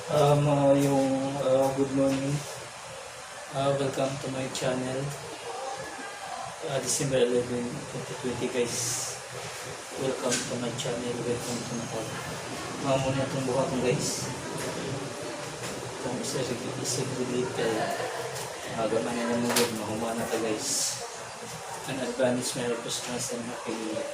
Yung good morning. Welcome to my channel. December 11, 2020, guys. Welcome to my channel. Welcome to my channel. Mga muna itong buhaton, guys. Itong isa isig little. Gamay na lang mo good. Mahumana ta, guys. An advance Merry Christmas and Happy New Year.